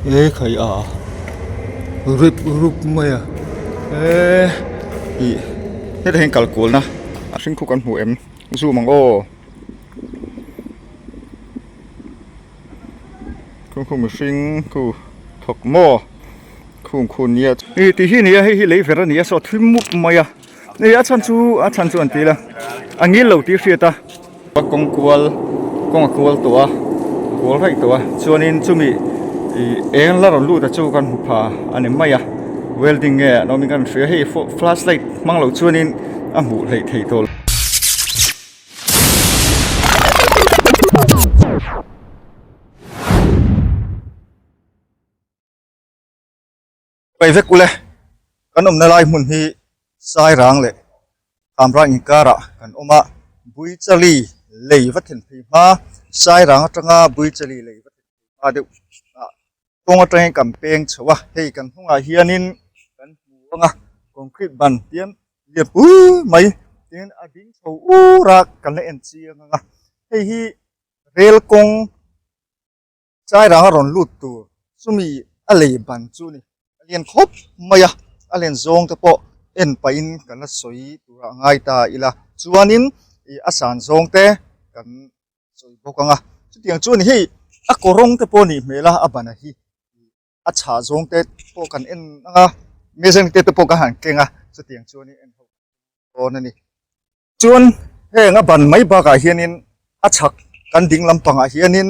E khai a rip rup mai a e ih hetah hian kal kualna a hring khu kan hmu em zoom ang aw khung khu mihring khu thawk maw khung khu nia ih tih hi nia hei hi lei ver a ni a saw thim mup mai a. Hei a chhan chu a chhan chu an ti ila a ngil lo tih hriat a kawng kual kawng a kual tawh a kual raih tawh a chuanin chumi ih eng la rawn lut a chu kan hmu pha a ni mai a welding nge an awmin kan hria hei flash light hmang loh chuanin a hmuh hleih theih tawh lo. Pai vek ule, kan awmna lai hmun hi Sairang leh Khamrang inkarah kan awm a, Buichali lei va then phei hma, Sairang atanga Buichali lei va then phei hma deuh ah kawng atangin kan peng chho a, hei kan hnungah hianin kan hmu ang a, concrete ban tian lian pui mai tin a ding chho ur a kan la en chiang ang a, hei hi rel kawng Chairang a rawn lut tur chumi a lei ban chu ni. A lian khawp mai a, a len zawng te pawh en pahin kan la sawi turah ngai ta ila. Chuanin ih a san zawng te kan sawi bawk ang a. Chutiang chu ni hei a kawrawng te pawh nih hmel a, a ban a hi a chhah zawng te pawh kan en ang a, measuring tape te pawh kan han keng a, chutiang chuan en ho dawn a ni. Chuan heng a ban mai bakah hianin a chhak kan ding lampangah hianin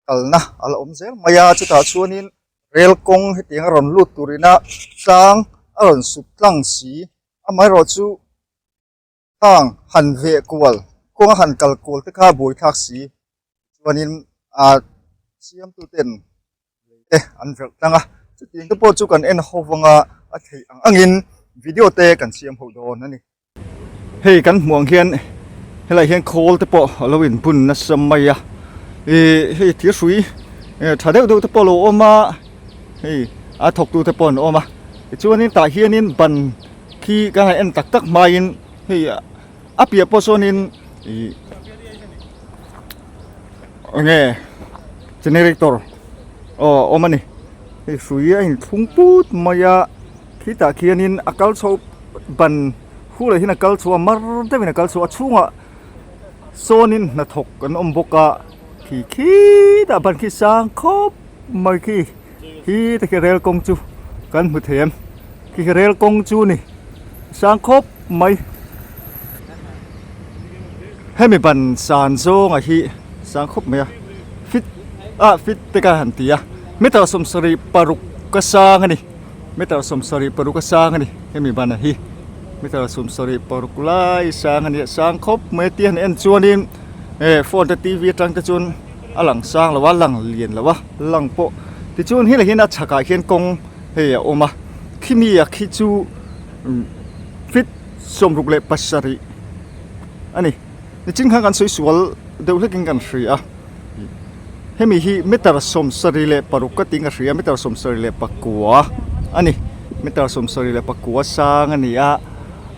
kalna a la awm zel mai a, chutah chuanin rel kawng hetiang a rawn lut turina tlang a rawn sut tlang si, amaherawhchu khang han veh kual kawnga han kal kual te kha buai thlak si chuanin ah siamtuten lei te an verh tlang a, chutiang te pawh chu kan en ho vanga a theih ang angin video te kan siam ho dawn a ni. Hei kan hmuh ang hian helaiah hian khawl te pawh a lo inbun nasa mai a ih hei thir hrui tha deuh deuh te pawh a lo awm a hei a thawk tu te pawh an awm a tichuanin tah hianin ban khi ka han en tak tak hmain hei a piah pawh sawnin ih enge generator aw a awm a ni hei hrui a inthlung put mai a khitah khianin a kal chho ban Hulah hian a kal chhuah a mar deuhin a kal chhuah a chhungah sawnin hnathawk an awm bawk a khi khitah ban khi sang khawp mai khi khi te khi rel kawng chu kan hmu thei em khi khi rel kawng chu ni sang khawp mai hemi ban san zawnga hi sang khawp mai a fit ah fit te ka han ti a meter 75 ka sang a ni. Meter 76 a sang a ni hemi ban hi meter 76 lai sang a ni a sang khawp mai a tia han en chuanin eh phone te t v atang te chuan a lang sang lo a lang lian lo a lang pawh tichuan helai hian a chhakah hian kawng hei a awm a khimi a khi chu feet 67 a ni nichin khan kan sawi sual deuh hlekin kan hria a. Hemi hi meter 76 ka tih ka hria meter 74 a ni meter 74 sang a ni a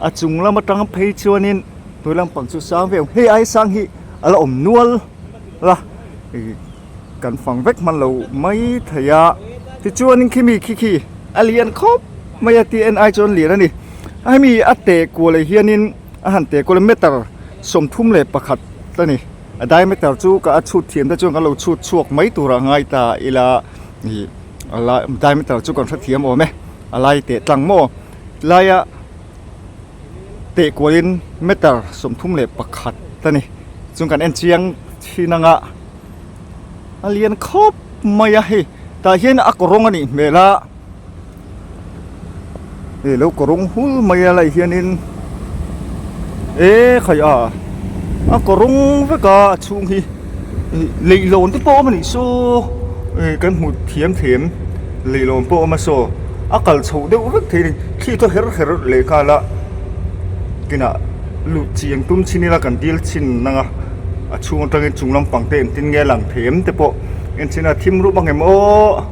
a chung lam atang phei chuanin hnuai lampang chu sang viau hei ai sang hi a la awm nual a ih kan fang vek hman lo mai thei a tichuanin khimi khi khi a lian khawp mai a tih en ai chuan lian a ni hemi a teh kual ah hianin a han teh kual a meter 31 a ni. A diameter chu ka a chhut thiam te chuan kan lo chhut chhuak mai turah ngai ta ila ih a lai diameter chu kan hrethiam awm e a lai teh tlang maw laia teh kualin meter 31 a ni chung kan en chiang thin anga a lian khawp mai a hei tah hian a kawrawng a nih hmel a hei lo kawrawng hul mai a lai hianin e khai a a kawrawng vek a a chhung hi leihlawn te pawh a awm a nih saw eh kan hmu thiam thei em leihlawn pawh a awm a saw a kal chho deuh vek thei a ni thli thaw her her leh nghal a kinah lut chiang tum chin ila kan dil chhin ang a a chhung atangin chung lampang te engtin nge a lang thei em te pawh en chhin a thim rup ang em aw.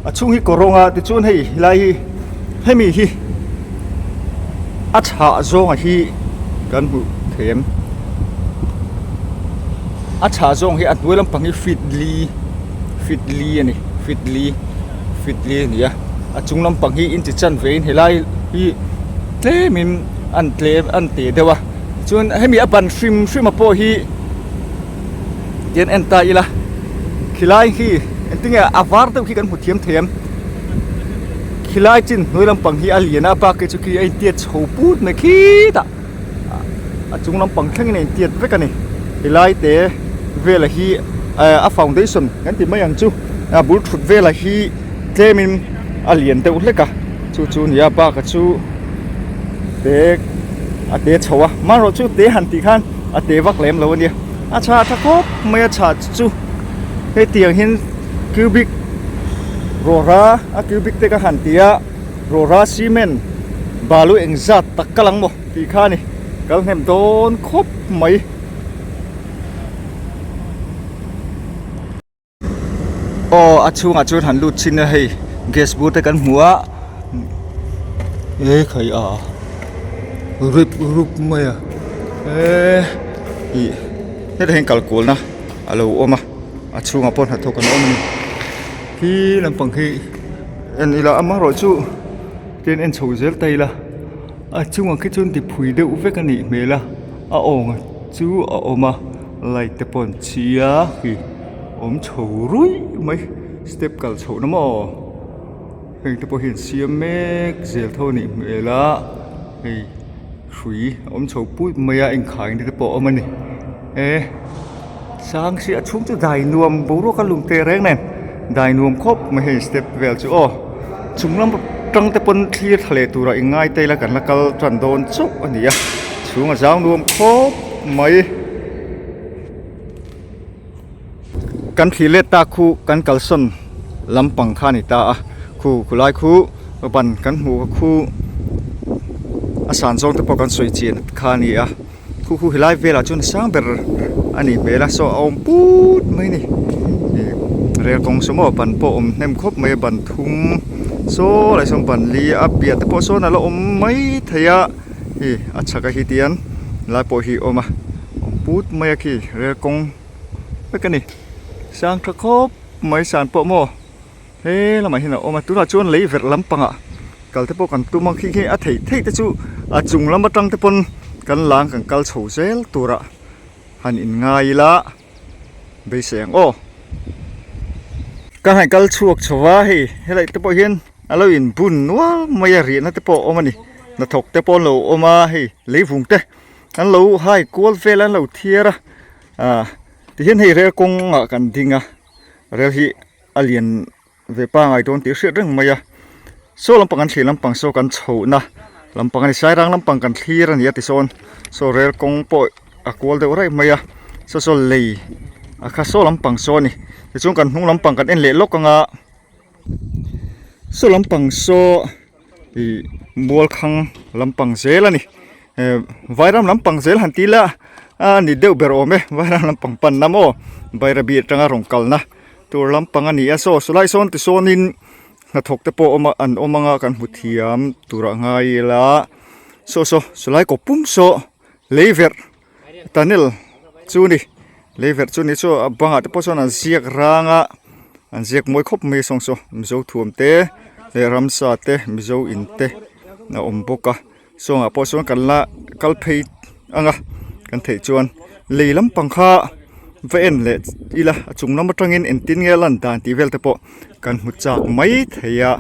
A chhung hi kawrawng a tichuan hei helai hi hemi hi a chhah zawnga hi kan hmuh thei em a chhah zawng hi a hnuai lampang hi feet li feet li a ni Feet li feet li a ni a a chung lampang hi inchi chanve in helai hi tlem in an tlem an te deuh a chuan hemi a ban hrim hrim a pawh hi tian en ta ila khilai hi engtinge a var deuh khi kan hmu thiam thei em khilai chin hnuai lampang hi a lian a bak hi chu khi a intiat chho put mai khitah a chung lampang thlengin a intiat vek a ni helai te vela hi a foundation kan ti mai ang chu a bul thut vela hi tlemin a lian deuh hlek a chu chu a ni a bak a chu te a te chho a amaherawh chu te han tih khan a te vak lem lo a nia a chhah tha khawp mai a chhah chu hetiang hian cubic rawra a cubic te ka han ti a. Rawra cement balu engzat tak kal ang maw tih kha a ni kal hnem dawn khawp mai. Aw a chhungah chuan han lut chhin a hei gas bur te kan hmu a e khai a rip rup mai a e ih hetah hian kal kualna a lo awm a a chhungah pawh hnathawk an awm a ni khi lampang khi. En ila amaherawh chu tlem en chho zel ta ila a chungah khi chuan ti phui deuh vek a nih hmel a a awng chu a awm a light te pawh an chhi a khi awm chho ruih mai step kal chhoh na maw heng te pawh hi an siam mek zel tho a nih hmel a hei hrui a awm chho put mai a inkhai na te pawh a awm a ni e. Sang si a chhung chu dai nuam boruak a lum teh reng nen dai nuam khawp mai hei step vel chu aw chung lam tang te pawn thlir thla leh turah in ngai te ila kan la kal tan dawn chauh a ni a chhung a zau nuam khawp mai kan thlir let tak khu kan kalsawn lampang kha a ni ta a khu khulai khu ban kan hmuh khu a san zawng te pawh kan sawi chian kha a ni a. Khu khu helai velah chuan a sang ber a nih hmel a saw a awm put mai a ni ih rel kawng saw maw ban pawh a awm hnem khawp mai a ban thum saw lai sawn ban li a piah te pawh sawn a la awm mai thei a hei a chhak a hi tian lai pawh hi a awm a awm put mai a khi rel kawng vek a ni sang tha khawp mai san pawh maw. He lamah hian a awm a tunah chuan lei verh lampangah kal te pawh kan tum a khi khi a theih theih te chu a chung lam atang te pawn kan lang kan kal chho zel turah han in ngai ila beisei ang aw. Ka han kal chhuak chho va hei helai te pawh hian a lo in bun nual mai a riahna te pawh a awm a ni hnathawk te pawh an lo awm a hei leivung te an lo hai kual vel a an lo thiar a ah tihian hei rel kawngah kan ding a rel hi. a lian ve pangai dawn tih hriat reng mai a saw lampang an thlir lampang saw kan chhohna lampang a ni sairang lampang kan thlir a ni a tisawn saw rel kawng pawh a kual deuh raih mai a saw saw lei a kha saw lampang saw a ni tichuan kan hnung lampang kan en leh lawk ang a saw lampang saw ih mualkhang lampang zel a ni eh vairam lampang zel han ti ila a ni deuh ber awm e vairam lampang panna maw bairabi atanga rawn kalna. Tur lampang a ni a saw sawlai sawn ti sawnin hnathawk te pawh a awm a an awm anga kan hmu thiam turah ngai ila saw saw sawlai kaw pum saw lei verh tunnel chu a ni lei verh chu a ni chaw a bangah te pawh chuan an ziak rang a an ziak mawi khawp mai a sawng saw mizo thuam te leh ramsa te mizo in te a awm bawk a sawngah pawh chuan kan la kal phei ang a kan theih chuan lei lampang kha va en leh ila a chung lam atangin engtin nge a lan dan tih vel te pawh kan hmu chak mai thei a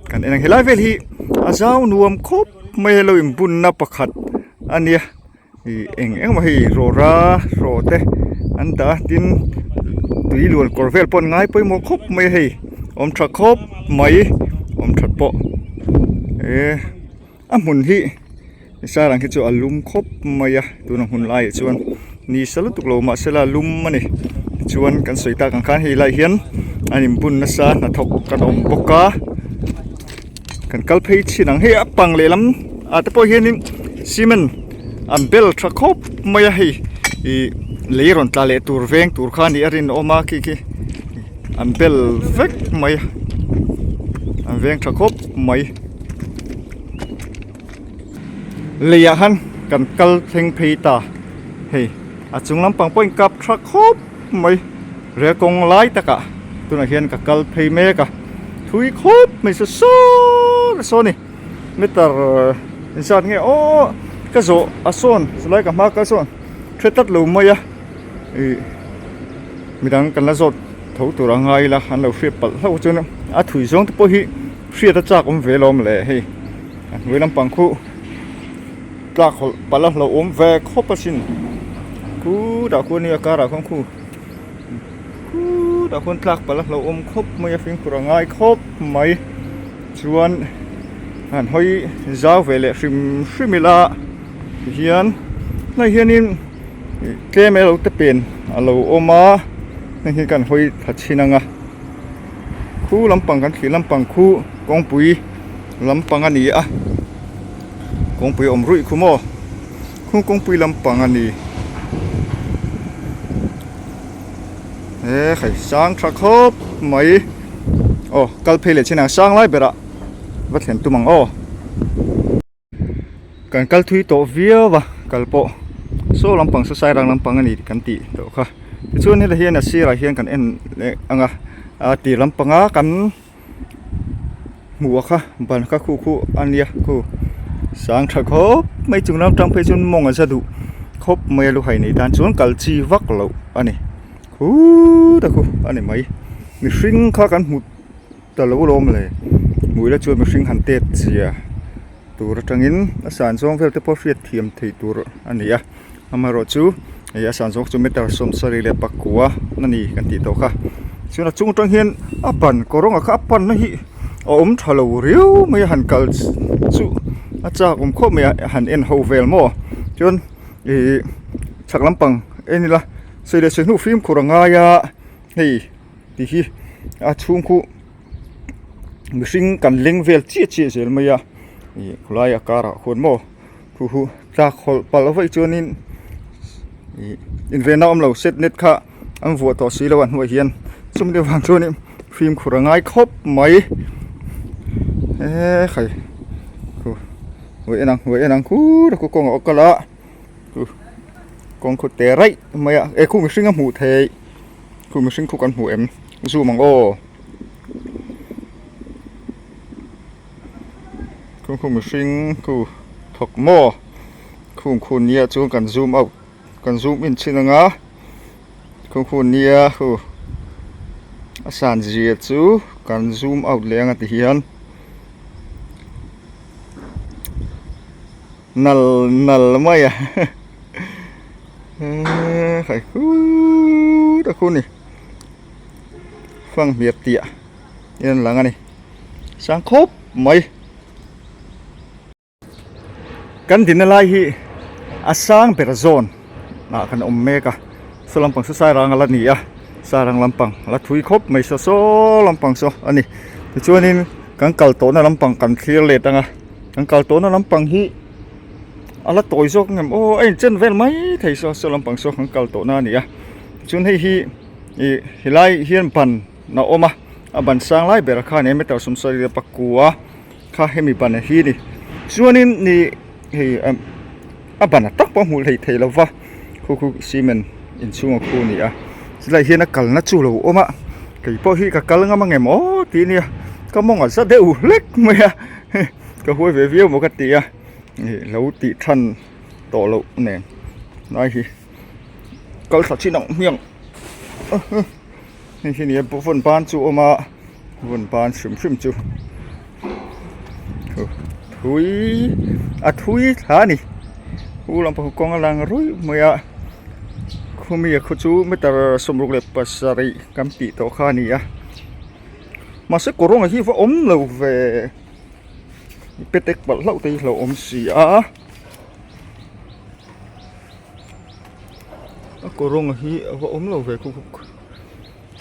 kan en ang helai vel hi a zau nuam khawp mai a lo inbunna pakhat a nia ih eng eng emaw hei rawra hraw te an dah a tin tui luan kawr vel pawh an ngai pawimawh khawp mai a hei awm tha khawp mai awm that pawh eh. A hmun hi sarang hi chu a lum khawp mai a tuna hmun laiah chuan ni sa lutuk lo mahse la lum a ni tichuan kan sawi tak ang khan hei laiah hian an inbun nasa hnathawk kan awm bawk a kan kal phei chin ang hei a pang lehlam ah te pawh hianin cement an bel tha khawp mai a hei ih lei rawn tla leh tur veng tur kha a nih a rinawm a khi khi an bel vek mai a an veng tha khawp mai. Leiah khan kan kal thleng phei ta hei a chung lampang pawh a inkap tha khawp mai rel kawng lai takah. Tunah hian ka kal phei mek a, thui khawp mai saw saw saw a ni. Meter inzat nge aw ka zawh a sawn chulai ka hma kal sawn hre tlat lo mai a ih midang kan la zawt tho tur a ngai ila an lo hriat palh hlauh chuan a thui zawng te pawh hi hriat a chak awm ve lawm le hei a hnuai lampang khu tlak hawlh palh a hlauhawm ve khawp asin khutah khuan hei a karah khuan khu khutah khuan tlak palh a hlauhawm khawp mai a fimkhur a ngai khawp mai chuan han hawi zau ve leh hrim hrim ila tihian tunah hianin tlem elo te pen a lo awm a heng hi kan hawi thla chhin ang a khu lampang kan thlir lampang khu kawngpui lampang a ni a kawngpui awm ruih khu maw khu kawngpui lampang a ni he hei sang tha khawp mai aw kal phei leh chin ang sang lai berah va thlen tum ang aw. Kan kal thui tawh viau a kal pawh saw lampang saw sairang lampang a ni kan tih tawh kha tichuan helai hian a sirah hian kan en leh ang a a tir lampanga kan hmuh a kha ban kha khu khu a nia khu sang tha khawp mai chung lam tang phei chuan mawng a za duh khawp mai a lu hai nei tan chuan kal chi vak loh a ni khut a khu a ni mai mihring kha kan hmu Ta lo lawm le, hmuila chuan mihring han tet zia tur atangin a san zawng vel te pawh hriat thiam thei tur a ni a, amaherawh chu hei a san zawng chu meter 74 a ni kan tih tawh kha, chuan a chung atang hian a ban kawrawng ah kha a panna hi a awm tha lo riau mai a han kal chu a chak awm khawp mai a han en ho vel maw chuan ihh chhak lampang en ila sawi leh sawi hnu fimkhur a ngai a hei. Ti hi a chhung khu mihring kan leng vel chiah chiah zel mai a ih khawlai a karah khuan maw khu hu tlak hawlh palh vaih chuanin ih invenna awm lo set net kha an vuah tawh si lo a hnuaiah hian chumi te vang chuanin fimkhur a ngai khawp mai eee khai khu hnuai en ang hnuai en ang khur a kawng a kal a kawng khu te raih mai a eh khu mihring a hmuh theih. Khu mihring khu kan hmu em? Zoom ang aw. Khu khu mihring khu thawk maw? Khung khu nia chuan kan zoom out kan zoom in chhin anga khung khu nia khu a san zia chu kan zoom out leh anga ti hian nal nal mai a. Eee khai khut a khu ni fang hmiat tiah hian a lang a ni sang khawp mai kan dinna lai hi a sang ber zawn ah kan awm mek a saw lampang saw sairang a la ni a sairang lampang a la thui khawp mai saw saw lampang saw a ni tichuanin kan kal tawhna lampang kan thlir let ang a kan kal tawhna lampang hi. A la tawi zawk ngem aw a inchen vel mai thei saw saw lampang saw kan kal tawh na a ni a tichuan hei hi ih helai hian ban a awm a a ban sang lai ber kha a ni a meter 79 kha hemi ban hi a ni chuanin ih hei a ban a tak pawh a hmuh hleih theih lova khu khu cement inchhung a khu a ni a chulaiah hian a kalna chu a lo awm a keipawh hi ka kal ngam angem aw tih a nia ka mawng a za deuh hlek mai a. Ka huai ve viau maw ka ti a ih lo tih than tawh loh nen lai hi kal thla chin ang hmiang hei hi ni a vawn ban chu a awm a vawn ban hrim hrim chu thui a thui thla a ni hu lampang kawng a lang ruih mai a khumi a khu chu meter 67 kan tih tawh kha a ni a mahse kawrawng hi va awm lo ve. Petek palh hlauh te hi hlauh awm si a a kawrawng hi a va awm lo ve khup khup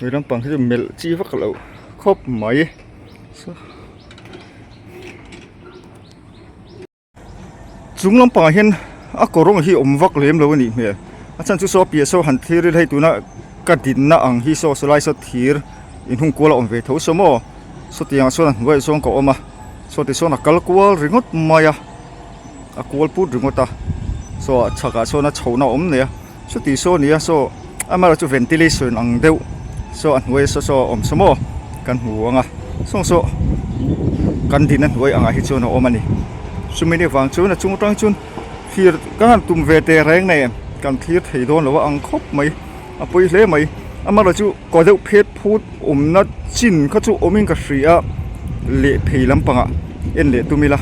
he lampang hi chu melh chi vak loh khawp mai. Chung lampangah hian a kawrawng hi awm vak lem lo a nih hmel a chhan chu saw piah saw han thlir ila hei tuna ka dinna ang hi saw sawlai saw thir inhung kual a awm ve tho saw maw sawtiangah sawn a hnuaiah sawn ka awm a saw tisawn a kal kual ringawt mai a a kual put ringawt a saw a chhakah sawn a chhohna a awm nei a chuti saw a ni a saw amaherawhchu ventilation ang deuh. Saw a hnuai saw saw a awm saw maw kan hmu ang a sawng saw kan din a hnuai angah hi chuan a awm a ni chumi ni vang chuan a chung atang chuan thlir ka han tum ve teh reng nei kan thlir thei dawn lo a ang khawp mai a pawi hle mai amaherawhchu chu kaw deuh phet phut awmna chin kha chu awmin ka hria a leh phei lampangah en leh tum ila.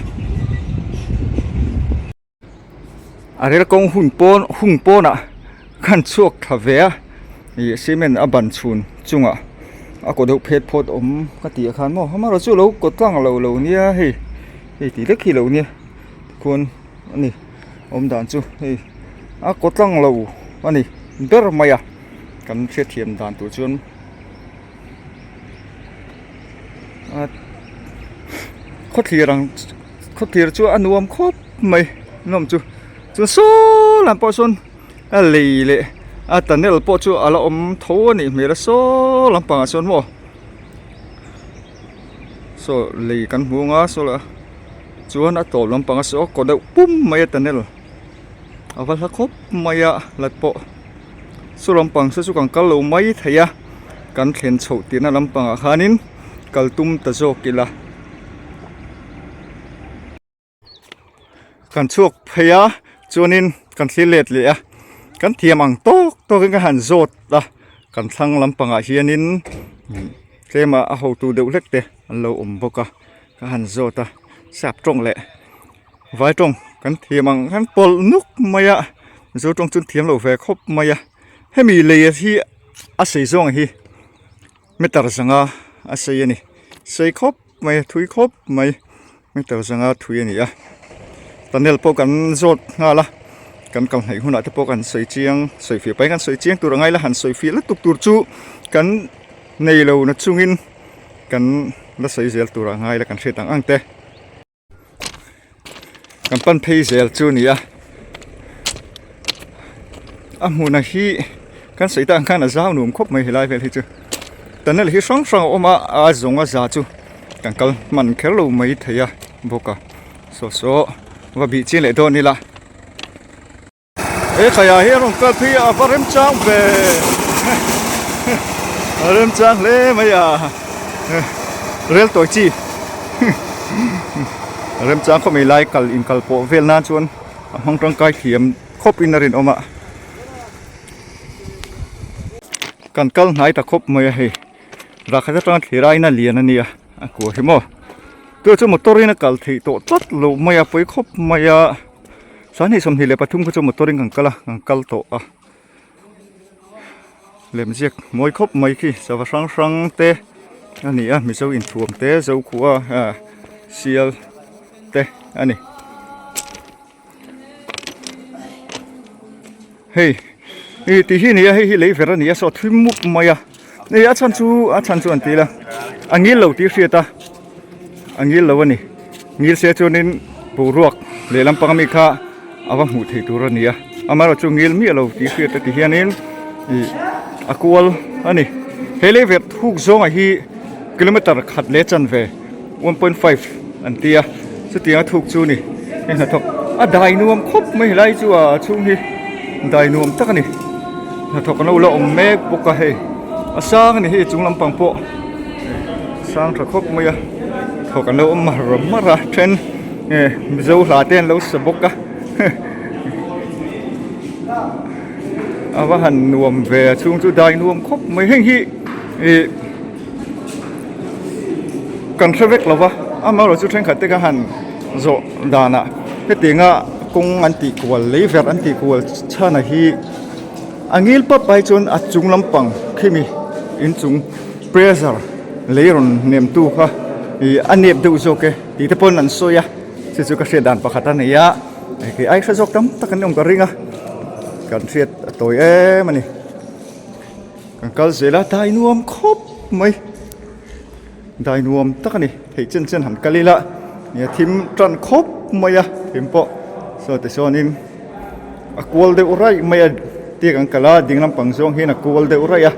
A rel kawng hun pawn hung pawnah khan chhuak thla ve a ih cement a ban chhun chungah a kaw deuh phet phawt awm ka tih ah khan maw amaherawh chu lo kaw tlang lo lo nia hei hei tih lek hi lo nia tikhuan a ni awm dan chu hei a kaw tlang lo a ni ber mai a kan hriatthiam dan tur chuan a khawthlir ang khawthlir chu a nuam khawp mai nuam chu chuan saw lam pawh sawn a lei leh a tunnel pawh chu a la awm tho a nih hmel a saw lampangah sawn maw saw lei kan hmu ang a saw lah chuan a tawp lampang a saw kaw deuh pum mai a tunnel a va hla khawp mai a hlat pawh saw lampang saw chu kan kal lo mai thei a kan thlen chhoh tirna lampangah khanin kal tum ta zawk ila. Kan chhuak phei a chuanin kan thlir let leh a kan thiam ang tawk tawkin ka han zawt a kan thlang lampangah hianin tlema a hotu deuh hlek te an lo awm bawk a ka han zawt a sap tawng leh vai tawng kan thiam ang khan pawlh nuk mai a mizo tawng chu an thiam lo ve khawp mai a hemi lei hi a sei zawng hi meter zanga a sei a ni sei khawp mai a thui khawp mai meter zanga thui a ni a tunnel pawh kan zawt nghal a kan kal hnaih hunah te pawh kan sawi chiang sawi fiah pahin kan sawi chiang tur a ngai la han sawi fiah lutuk tur chu kan nei lo na chungin kan la sawi zel tur a ngai la kan hriat ang ang te. Kan pan phei zel chu a ni a a hmunah hi kan sawi tak ang khan a zau nuam khawp mai helai vel hi chu tunnel hi hrang hrang a awm a a zawng a za chu kan kal hman kher lo mai thei a bawk a saw saw va bih chiang leh dawn ila. He thlaiah hi a rawn kal phei a va remchang ve a remchang hle mai a rel tawi chi a remchang khawp mai lai kal inkal pawh vel nan chuan a hmang tangkai thiam khawp in a rinawm a kan kal hnai ta khawp mai a hei rakhat atanga thlir aiin a lian a nia a kua hi maw chu chu motor in a kal theih tawh tlat lo mai a pawi khawp mai a. Sahnih 23 kha chu motor in kan kal a kan kal tawh a lemziak mawi khawp mai khi sava hrang hrang te a ni a mizo inthuam te zokhua ah sial te a ni hei ih tih hi a ni a hei hi lei ver a ni a saw thim mup mai a hei a chhan chu a chhan chu an ti ila a ngil lo tih hriat a. A ngil lo a ni. Ngil se chuanin boruak lehlam panga mi kha a va hmuh theih tur a ni a. Amaherawhchu chu ngil miah lo tih hriat a ti hianin ih a kual a ni. He lei verh thuk zawnga hi kilometer khat leh chanve 1.5 an ti a. Chutianga thuk chu ni hei hnathawk a dai nuam khawp mai helai chu a chhung hi dai nuam tak a ni. Hnathawk an lo la awm mek bawk a hei a sang a ni hei chung lampang pawh. Sang tha khawp mai a thawk an lo awm mar mar a then mizo hla te an lo sa bawk a a va han nuam ve a chhung chu dai nuam khawp mai heng hi ih kan hre vek lo va amaherawhchu thenkhat te kha han zawh danah hetianga kawng an tih kual lei verh an tih kual chhan hi a ngil pap ai chuan a chung lampang khimi inchung. Pressure lei rawn hnem tu kha ih a nep deuh zawk e tih te pawn an sawi a chu chu ka hriat dan pakhat a ni a kei ai hre zawk tam tak an awm ka ring a kan hriat a tawi em a ni kan kal zel a dai nuam khawp mai dai nuam tak a ni theih chen chen han kal ila ih a thim tan khawp mai a thim pawh saw tichuanin a kual deuh raih mai a tiang an kal a ding lampang zawng hian a kual deuh raih a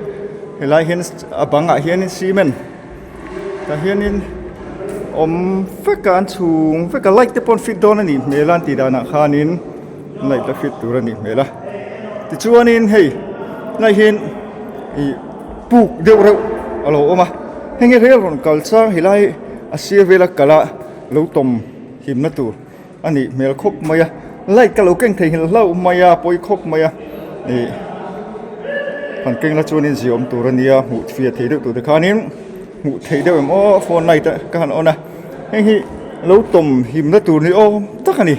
helai hian a bangah hianin cement tah hianin awm vek a an chhung vek a light te pawh an fit dawn a nih hmel a an tih danah khanin light a fit tur a nih hmel a tichuanin hei tunah hian ih. puk deuh reuh a lo awm a heng hi rel rawn kal chang helai a sir vela kal a lo tawm himna tur a nih hmel khawp mai a light ka lo keng thei nghilh hlauh mai a pawi khawp mai a ih han keng la chuanin zia awm tur a nia hmuh fiah thei deuh tur te khanin hmuh theih deuh em aw phone light a ka han on a heng hi lo tawm himna tur ni awm tak a ni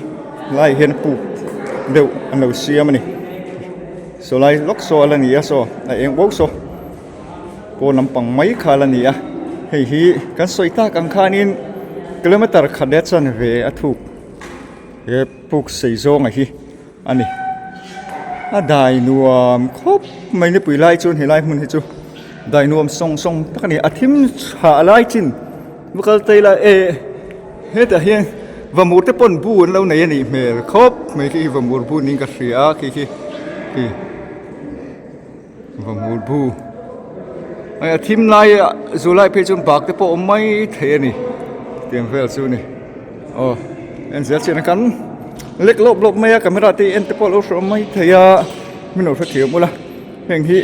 lai hian puk deuh an lo siam a ni saw lai lawk saw a la ni a saw a eng uau saw pawn lampang mai kha a la ni a hei hi kan sawi tak ang khanin kilometer khat leh chanve a thuk he puk sei zawnga hi a ni a dai nuam khawp mai nipui lai chuan helai hmun hi chu dai nuam sawng sawng tak a ni a thim tha lai chin va kal ta ila e hetah hian vamur te pawn bu an lo nei a nih hmel khawp mai khi vamur bu niin ka hria a khi khi khi vamur bu hei a thim lai ah zulai phei chuan bak te pawh a awm mai thei a ni tiang vel chu a ni aw en zel chian a kan lek lawp lawp mai a camera te en te pawh a lo hre awm mai thei a min lo hrethiam ula heng hi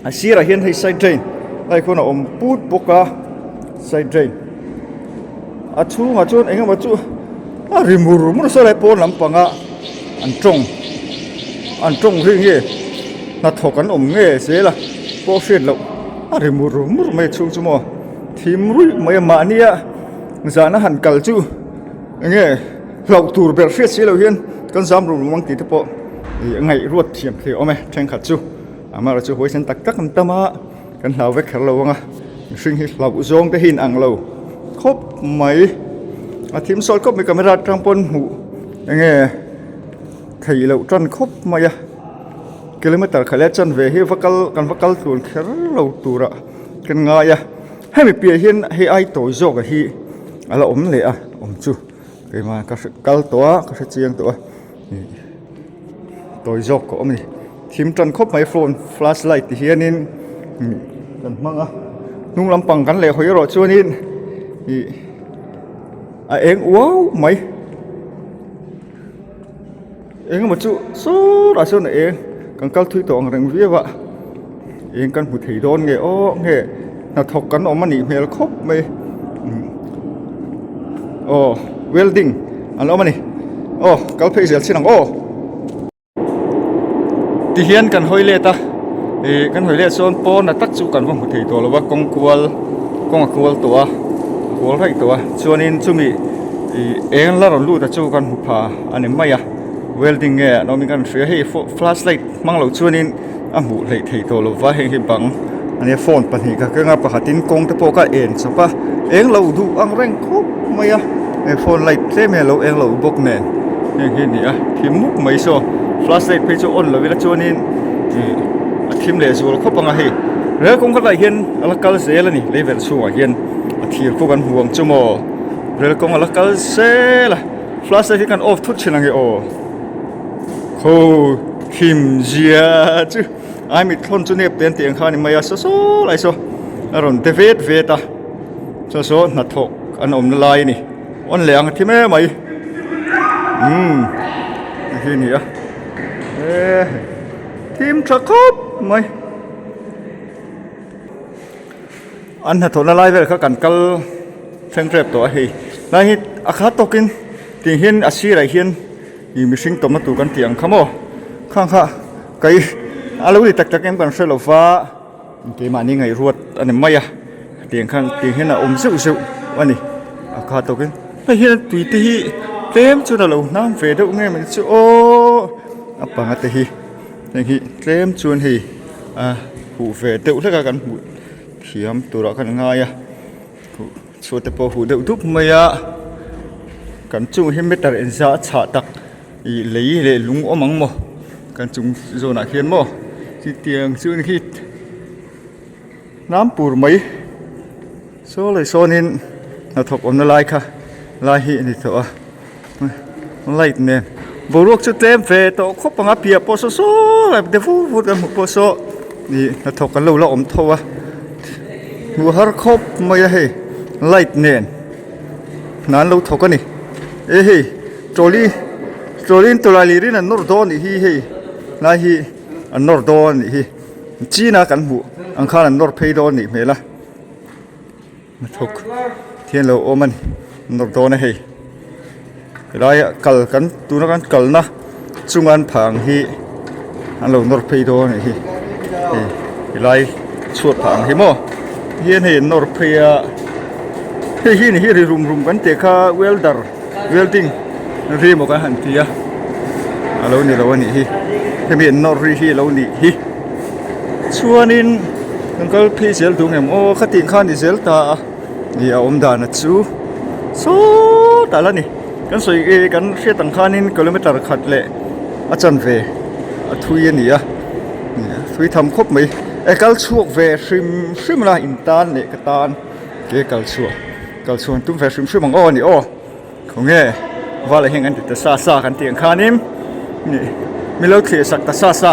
a sirah hian hei side drain lai khawn a awm put bawk a side drain a chhungah chuan eng emaw chu a ri mur mur saw lai pawn lampanga an tawng an tawng ri nge hnathawk an awm nge zel a pawh hriat loh a ri mur mur mai chhung chu maw thim ruih mai a mahnia zahna han kal chu eng nge hlauh tur ber hriat si loh hian kan zam rum rum ang tih te pawh ih a ngaih ruat thiam thei awm e thenkhat chu amaherawhchu huaisen tak tak an tam a. Kan hlau vek kher lo ang a, mihring hi hlauh zawng te hi in ang lo khawp mai. A thim sawi khawp mai camera atang pawn hmuh eng nge theih loh tan khawp mai a. Kilometer khat leh chanve hi va kal kan va kal tluan kher lo turah kan ngai a. Hemi piah hian hei ai tawi zawk a hi a la awm leh a awm chu keimah ka hre kal tawh a ka hre chiang tawh a. Tawi zawk ka awm a ni thim tan khawp mai phone flash light ti hianin kan hmang a hnung lampang kan leh hawi erawh chuanin ih a eng uau mai eng emaw chu sawrah sawn a eng kan kal thui tawh ang reng viau a eng kan hmu thei dawn nge aw nge hnathawk kan awm a nih hmel khawp mai aw welding an awm a ni aw kal phei zel chin ang aw tihian kan hawi let a ih kan hawi let chuan pawn a tak chu kan va hmu thei tawh lo va kawng kual kawng a kual tawh a kual raih tawh a chuanin chumi ih eng la rawn lut a chu kan hmu pha a ni mai a welding nge an awmin kan hria hei flash light hmang lo chuanin. a hmuh hleih theih tawh lo va heng hi bang ania phone pahnih ka keng a pakhatin kawng te pawh ka en chawp a eng lo duh ang reng khawp mai a he phone light tlem hian a lo eng lo bawk nen heng hi a ni a thim mup mai saw flash light phei chu on lo ila chuanin ih a thim leh zual khawp ang a hei rel kawng khat ah hian a la kal zel a ni leiverh chhungah hian a thir pawh kan hmu ang chu maw rel kawng a la kal zel a flash light hi kan off thut thin ang e aw. Khaw thim zia chu ai mit thlawn chu nep te an tih ang kha a ni mai a saw saw lai saw a rawn de vet vet a saw saw hnathawk an awmna lai a ni awn leh ang a thi mai mai umm hei hi a ni a e thim tha khawp mai. An hnathawhna lai vel kha kan kal thleng tep tawh a hei lai hi a khat tawkin tih hian a sirah hian ih mihring tawmna tur kan tih ang kha maw khang kha kei a lo ni tak tak em kan hre lo va keimahni ngaihruat a ni mai a tiang khan tiang hian a awm zeuh zeuh a ni a khat tawkin hei hian tui te hi tlem chuan a lo hnam ve deuh nge mai chu aw a panga te hi heng hi tlem chuan hei a huh ve deuh hlek a kan hmuh. Thiam turah khan a ngai a huh chhuat te pawh a huh deuh dup mai a kan chung hi meter engzah a chhah tak ih lei leh lung awm ang maw kan chung zawnah khian maw chutiang chu ni khi hnam pur mai saw leh sawnin hnathawk awmna lai kha lai hi a ni tawh a light nen boruak chu tlem ve tawh khawp ang a piah pawh saw saw lai de vur vur kan hmuh pawh saw ih hnathawk an lo la awm tho a hmuh har khawp mai a hei light nen hna an lo thawk a ni e hei trolley trolley in tawlailir in an nawr dawn anih hi hei lai hi an nawr dawn anih hi china kan hmuh. Ang khan an nawr phei dawn a nih hmel a. Hnathawk thian lo awm a ni nawr dawn a hei. Helai ah kal kan tuna kan kalna chunga an phah ang hi an lo nawr phei dawn a nih hi. Hei helai chhuat phah ang hi maw hian hei an nawr phei a hei hi ni hi ri rum rum kan tih kha welder welding ri maw kan han ti a a lo ni lo a nih hi hemi an nawr ri hi a lo nih hi. Chuanin kan kal phei zel duh ngem aw khatih khan ni zel ta a ni a awm dan a chu sawtah la ni kan sawi e kan hriat ang khanin kilometer khat leh a chanve a thui a ni a thui tham khawp mai e kal chhuak ve hrim hrim la in tan leh ka tan ke kal chhuah kal chhuah an tum ve hrim hrim ang aw a ni aw. Khawnge vala hian kan ti ta sa sa kan tih ang khanin nih mi lo thlir sak ta sa sa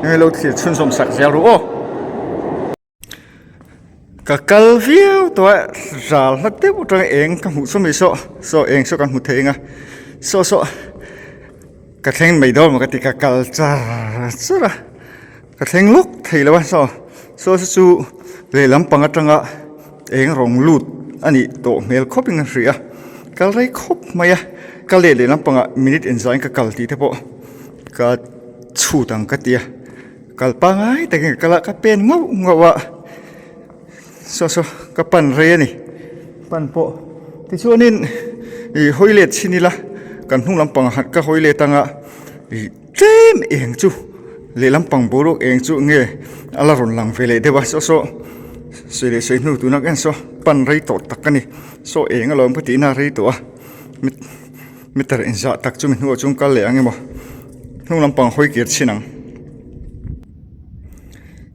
mi lo thlir chhunzawm sak zel ru aw. Ka kal viau tawh a zal hla deuh atanga eng ka hmuh saw mai saw saw eng saw kan hmu thei ang a saw saw ka thleng mai dawn maw ka ti ka kal char char a ka thleng lawk thei lo a saw saw saw chu lehlam pang atanga eng rawng lut a nih tawh hmel khawp in a hria a kal rei khawp mai a ka let lehlam pangah minute engzah in ka kal tih te pawh ka chhut ang ka ti a kal pangai takin ka kal a ka pen ngauh ngauh a saw saw ka pan rei a ni pan pawh tichuanin ih hawi let chhin ila kan hnung lampang ka hawi let anga ih. Tlem eng chu lehlam pang boruak eng chu nge a la rawn lang ve leh deuh a saw saw sawi leh sawi hnu tuna ka en saw pan rei tawh tak a ni saw eng alawm ka tihna a rei tawh a meter inzah tak chumi hnuah chuan kal leh ang emaw hnung lampang hawi kir chhin ang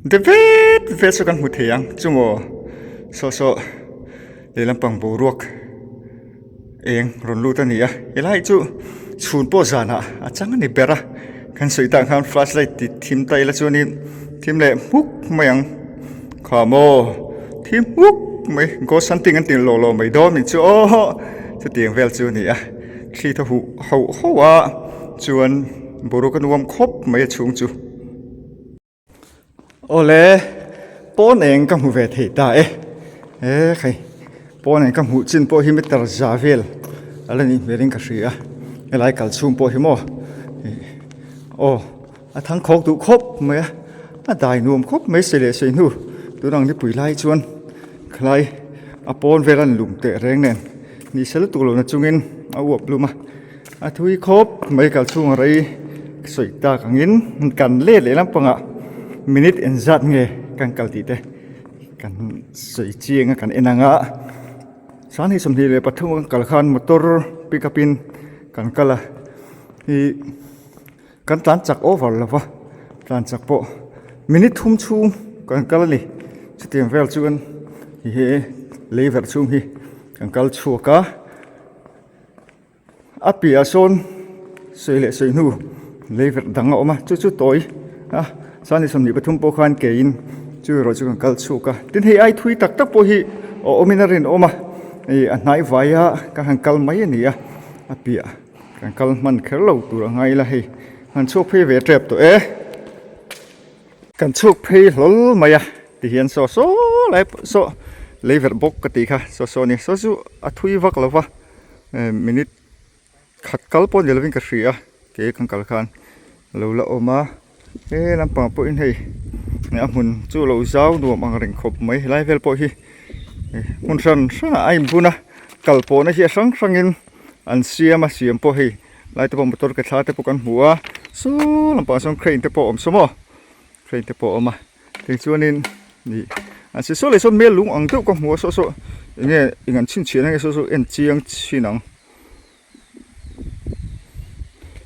de vet vet saw kan hmu thei ang chumaw saw saw lehlam pang boruak. Eng rawn lut a ni a helai chu chhun pawh zanah a chang a ni ber a kan sawi tak khan flash light ti thim ta ila chuanin thim leh hmuk mai ang kha maw thim hmuk mai ghost hunting an ti lawh lawh mai dawn min chu aw chutiang vel chu a ni a thli thaw huh hauh hauh a chuan boruak a nuam khawp mai a chhung chu. Awle pawn eng ka hmu ve thei ta e he khai pawn eng ka hmuh chin pawh hi meter za vel a la nih hmel in ka hria helai kal chhung pawh hi maw aw a thang khawk duh khawp mai a a dai nuam khawp mai se leh sei hnu tun ang nipui lai chuan khalai a pawn vel a lum teh reng nen ni se lutuk lo na chungin a uap lum a. A thui khawp mai kal chhung a rei sawi tak angin kan let leh lampangah minute engzat nge kan kal tih te kan sawi chiang a kan en ang a sanghnih 23 kan kal khan motor pick up in kan kal a ih kan tlan chak over lo va tlan chak pawh minute thum chhung kan kal a ni chutiang vel chuan he lei verh chhung hi kan kal chhuak a. A piahah sawn sawi leh sawi hnu lei verh dang a awm a chu chu tawi a chuan ni 23 pawh khan keiin chu erawh chu kan kal chhuak a tin hei ai thui tak tak pawh hi a awmin a rinawm a ih a hnai vai a ka han kal mai a ni a a piah kan kal hman kher lo tur a ngai ila hei han chhuak phei ve tep tawh e. Kan chhuk phei hlawl mai a tihian saw saw lai saw lei verh bawk ka tih kha saw saw a ni saw chu a thui vak lo va minute khat kal pawh ni lovin ka hria ke kan kal khan lo la awm a he lampang pawhin hei a hmun chu lo zau nuam ang reng khawp mai helai vel pawh hi hmun hran hranah a inbun a kal pawhna hi a hrang hrangin an siam a siam pawh hei. Lai te pawh motor ke thla te pawh kan hmu a saw lampangah sawn crane te pawh a awm saw maw crane te pawh a awm a tichuanin ih an si saw leh sawn mel lung ang deuh ka hmu a saw saw eng nge eng an chhinchhiah na nge saw saw en chiang chhin ang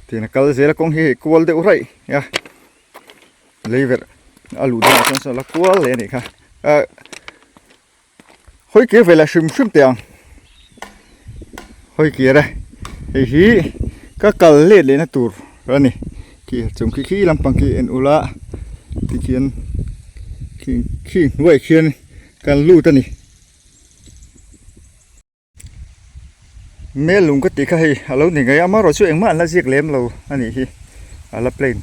tihian a kal zel a kawng hi hei kual deuh raih a lei verh a luh dawnah chuan saw la kual leh a nih kha ah. Hawi kir ve leh hrim hrim teh ang hawi kir e hei hi ka kal let leh na tur a ni khi chung khi khi lampang khi en ula tikhian khi khi hnuaiah khian kan lut a ni. Mel lung ka tih kha hei a lo ni ngei a amaherawh chu engmah an la ziak lem lo a nih hi a la plain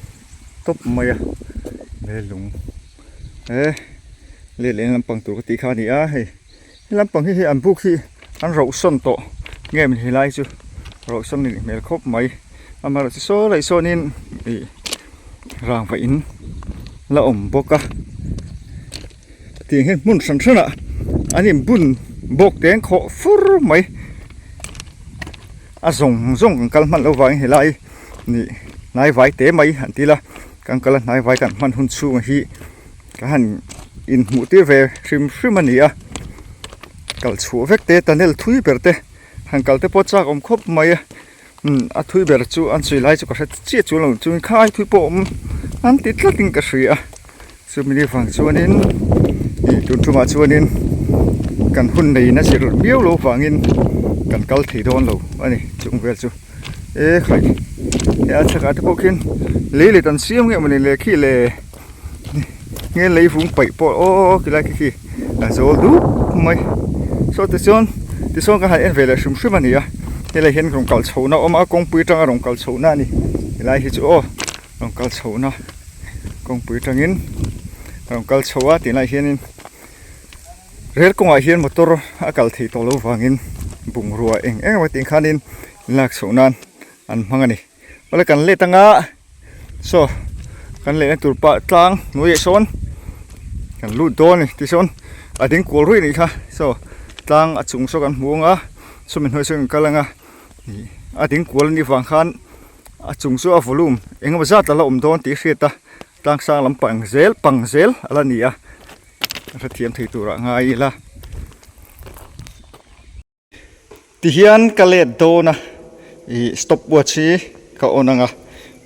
tawp mai a mel lung e. Let leh lampang tur ka tih kha a ni a hei he lampang hi hei an buk hi an rauh sawn tawh nge maw helai chu rauh sawn a nih hmel khawp mai amaherawhchu saw laih sawnin ih rangva in la awm bawk a tiang hian hmun hran hran ah an inbun bawk te an khawh fur mai a zawng zawng kan kal hman loh vangin helai nih hnai vai te mai han ti ila kan kal a hnai vai kan hman hun chhungah hi. Ka han inhmuh tir ve hrim hrim a ni a, kal chhuah vek te tunnel thui ber te han kal te pawh chak awm khawp mai a, umm a thui ber chu an sawi lai chu ka hre chiah chuan lo chuan khai thui pawh awm an ti tlat in ka hria a, chumi ni vang chuanin ih tun tumah chuanin kan hun nei na zir miau lo vangin kan kal thei dawn lo a ni chung vel chu e khai he a chhakah te pawh khian lei let an siam nge mawni le khi le. Nge lei vung paih pawh aw ti lai khi khi a zawl dup mai saw tichuan tichuan ka han en ve leh hrim hrim a ni a helai hian rawn kal chhohna a awm a kawngpui atanga rawn kal chhohna a ni helai hi chu aw rawn kal chhohna kawngpui atangin rawn kal chho a tih lai hianin rel kawngah hian motor a kal thei tawh lo vangin bungrua eng eng emaw tih khanin lak chhoh nan an hmang a ni. Awle kan let anga saw kan lehna tur pah tlang hnuaiah sawn kan lut dawn a ni tichuan a ding kual ruih a nih kha saw tlang a chung saw kan hmu anga sawmi hnuaiah sawn kan kal anga ih a ding kual a nih vang khan a chung chu a volume eng emaw zat a la awm dawn tih a hriat a tlang sang lampang zel pang zel a la ni a a hrethiam thei turah ngai ila. Tihian ka let dawn a ih stop watch hi ka on ang a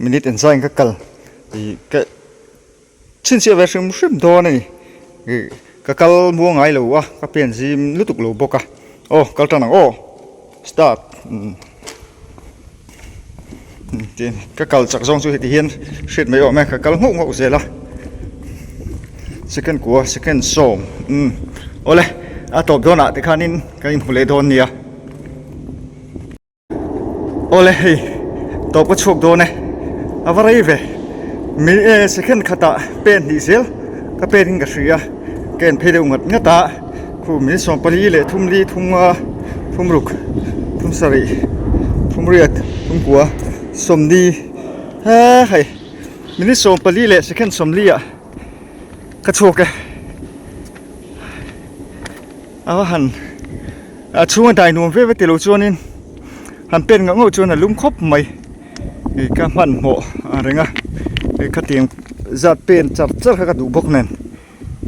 minute engzah in ka kal ih ka chhinchhiah ve hrim hrim dawn a ni ih ka kal muang ngai lo a ka pen zim lutuk lo bawk a aw kal tan ang aw start umm tin ka kal chak zawng chu heti hian hriat mai awm e ka kal nghauh nghauh zel a second kua second sawm umm awle a tawp dawnah te khanin kan inhmu leh dawn nia awle hei tawp ka chhuak dawn e a va rei ve mi e second khatah pen hnih zel ka pen in ka hria ka en phei deuh ngat ngat a khu min 43 leh thum li thum nga thum ruk thum sarih thum riat thum kua sawmni he hei minute 14 leh second 40 ah ka chhuak e a va han a chhunga dai nuam ve ve tilo chuanin han pen ngauh ngauh chuan a lum khawp mai ih ka hmanhmawh ang reng a khatiang zat pen char char kha ka duh bawk nen.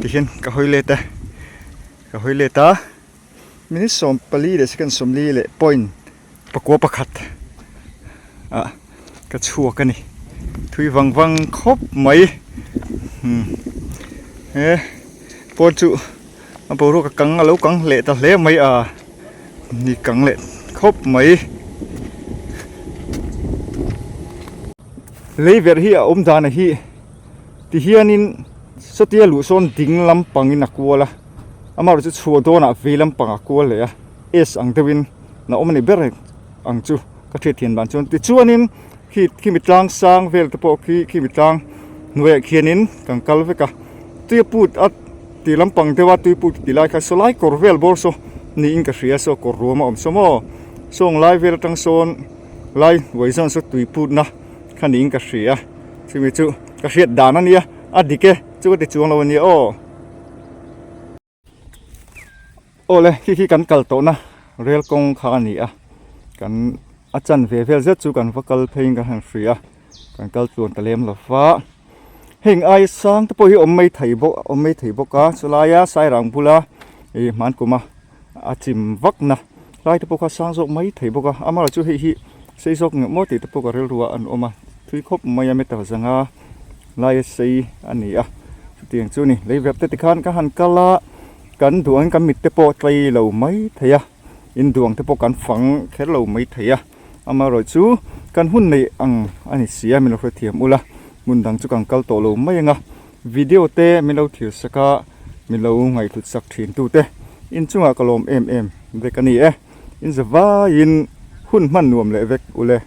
Tihian ka hawi let a, ka hawi let a, minute 14 leh second 40 leh point pakua pakhat ah ka chhuak a ni. Thui vang vang khawp mai umm he pawn chu a boruak a kang a lo kang leh ta hle mai a ni kang leh khawp mai. Lei verh hi a awm dan hi. Tihianin satia luh sawn ding lampangin a kual a, amaherawh chu chhuah dawnah vei lampang a kual leh a, S ang deuhin a awm a ni ber ang chu ka hriat thian dan chuan. Tichuanin khi khimi tlang sang vel te pawh khi khimi tlang hnuaiah khianin kan kal vek a, tui a put a ti lampang deuh a tui put tih lai kha saw lai kawr vel bawr saw niin ka hria saw kawr ruam a awm saw maw sawng lai vel atang sawn lai hnuai zawn saw tui putna kha niin ka hria. Chumi chu ka hriat dan a nia, a dik e, chu ka ti chuang lo a nia aw. Aw le, khi khi kan kal tawhna rel kawng kha a ni a, kan a chan ve vel zet chu kan va kal pheiin kan han hria a, kan kal tluan ta lem lo va. Heng ai sang te pawh hi awm mai thei bawk awm mai thei bawk a, chulaia sairang bula ih hmankuma a chim vakna lai te pawh kha sang zawk mai thei bawk a amaherawh chu hei hi sei zawk ngeuh maw tih te pawh ka rilru ah an awm a thui khawp mai a meter zanga laia sei a ni a chutiang chu a ni lei verh te tikhan ka han kal a kan duh angin kan mit te pawh tlai lo mai thei a in duh ang te pawh kan fang kher lo mai thei a amaherawh chu kan hun neih ang a ni si a min lo hrethiam ula hmun dang chu kan kal tawh lo mai ang a. Video te min lo thlir sak a, min lo ngaihhlut sak thin tu te inchungah ka lawm em em vek a ni e. In zavaiin hun hman nuam leh vek ule.